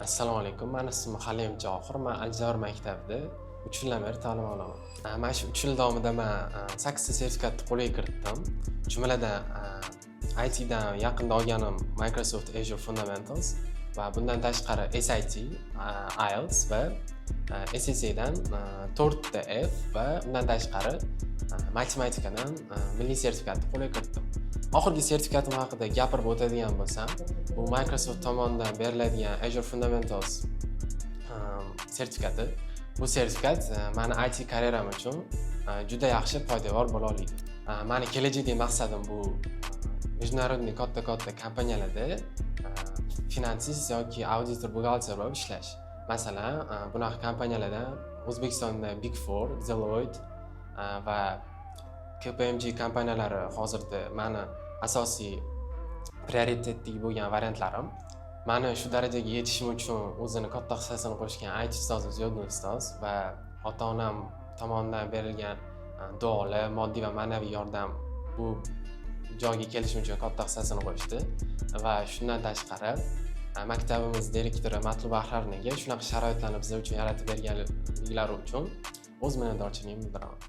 Assalomu alaykum. Mani ismim Halim Johir. Man Al-Jabr maktabida 3 yildan beri ta'lim olaman. Mana shu 3 yil davomida man 8 ta sertifikatni qo'lga kiritdim. Jumladan, ITdan yaqinda olganim Microsoft Azure Fundamentals va bundan tashqari SAT, IELTS va SSAdan 4 ta F va undan tashqari matematikadan milliy sertifikatni qo'lga kiritdim. Oxirgi sertifikatim haqida gapirib o'tadigan bo'lsam, bu Microsoft tomonidan beriladigan Azure Fundamentals sertifikati. Bu sertifikat mani IT karyeram uchun juda yaxshi poydevor bo'la oladi. Mani kelajakdagi maqsadim bu международный katta-katta kompaniyalarda finansist yoki auditor, buxgalter bo'lib ishlash. Masalan, bunaqa kompaniyalardan O'zbekistonda Big Four, Deloitte va KPMG kompaniyalari hozirda mani asosiy prioritetdagi bo'lgan variantlarim. Mani shu darajaga yetishim uchun o'zini katta hissasini qo'shgan IT ustozim Ziyoddin ustoz va ota-onam tomonidan berilgan duolar, moddiy va ma'naviy yordam bu joyga kelishim uchun katta hissasini qo'shdi va shundan tashqari maktabimiz direktori Matluba Ahrarniga shunaqa sharoitlarni biz uchun yaratib berganliklari uchun o'z minnatdorchiligimni bildiraman.